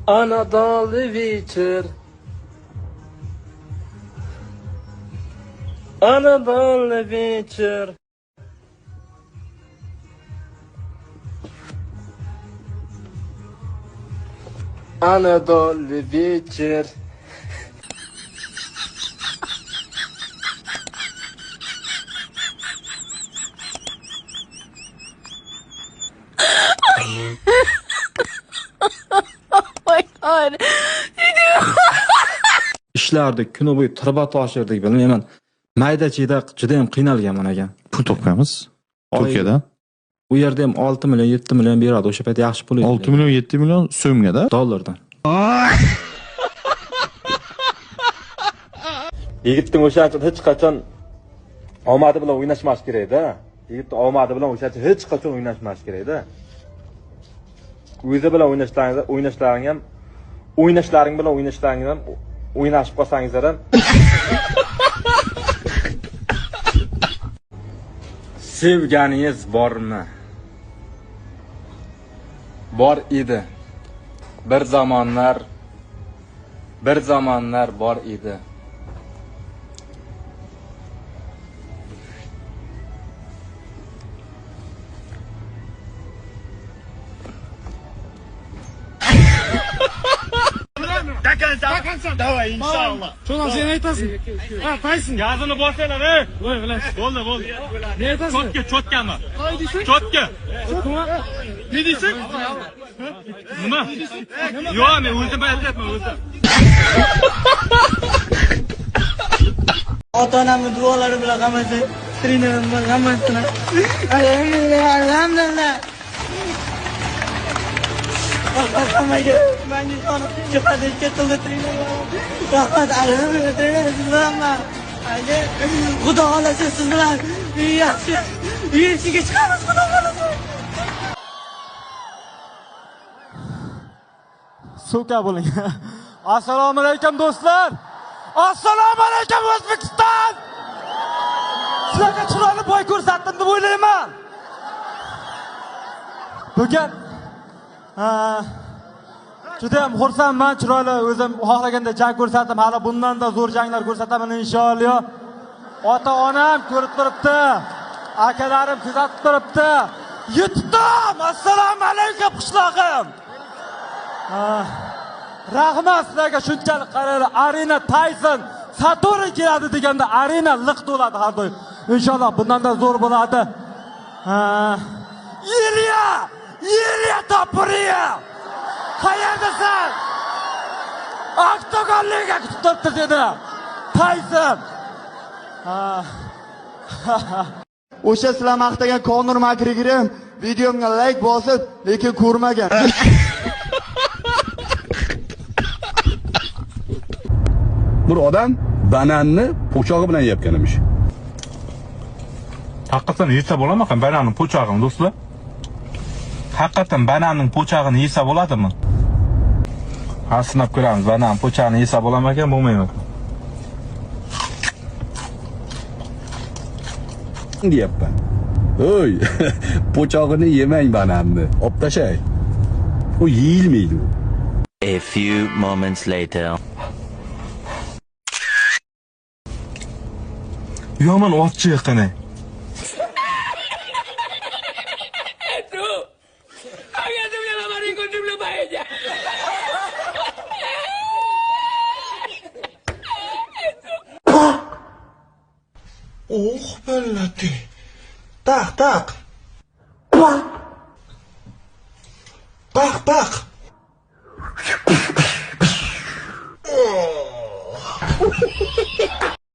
Anadolu вечер. Anadolu вечер. Anadolu вечер. My God. Ishlardik, kuni bo'yi tirba toshirdik, bilmayman. Mayda-chiyda juda ham qiynalganman aka. Pul topganmiz Turkiyadan. U yerda ham 6 million, 7 million beradi. O'sha payt yaxshi pul edi. 6 million, 7 million so'mga-da. Dollardan. Yigitning o'shaning uchun hech qachon omadi bilan o'ynashmas kerak-da. Yigitning omadi bilan o'shaning uchun hech qachon o'ynashmas kerak-da. O'zi bilan o'ynashlaring ham, o'ynashlaring bilan o'ynashlaring ham, o'ynashib qolsangizlar ham. Sevganingiz bormi? Bor edi. Bir zamonlar bor edi. Давай, inshaalloh. Cho'lan sen aytasan. Ha, Tayson. Gazini bosinglar, ey. Voy, bilash. Bo'ldi, bo'ldi. Ne aytasan? Chotka, chotkami? Qay deysan? Chotka. Chotkami? Ne deysan? Nima? Yo'q, men o'zim aytyapman, o'zim. Ota-onamni duolari bilan hammasi, trenerim bilan hammasini. Alhamdulillah, alhamdulillah. Rahmat hammaga. Menga ishonib chiqadi, qildi trenerim. Rahmat, alhamdulillah, trener siz bilanman. Aka, Xudo xolasa siz bilan yaxshi UFC'ga chiqamiz, Xudo xolasa. Suka bo'ling. Assalomu alaykum do'stlar. Assalomu alaykum O'zbekiston. Sizlarga chiroyli boy ko'rsatdim deb o'ylayman. Bugun juda ham xursandman, chiroyli o'zim xohlaganda jang ko'rsatdim. Hali bundan-da zo'r janglar ko'rsataman inshaalloh. Ota-onam ko'rib turibdi. Akalarim kuzatib turibdi. Yutdim! Assalomu alaykum qishlog'im. Rahmat sizlarga shunchalik qaranglar. Arena Tayson Satori keladi deganda arena liq to'ladi har doim. Inshaalloh bundan-da zo'r bo'ladi. Ilya! Ilya Topuria! Qayerdasan? Oktagonliga kutib turibdi seni. Tayson. O'sha sizlar maqtagan Conor McGregor ham videomga like bosib, lekin ko'rmagan. Bir odam bananni po'chog'i bilan yeyotgan emish. Haqiqatan yesa bo'ladimi bananning po'chog'ini, do'stlar? Haqiqatan bananning po'chog'ini yesa bo'ladimi? Ha, sinab ko'ramiz. Banan po'chog'ini yesa bo'larmikan, bo'lmaymi? Deyapman. Oy, po'chog'ini yemang bananni. Olib tashlay. U yeyilmaydi u. A few moments later. Yomon ochiq qani. Oh, bellati. Taq, taq. Taq, taq.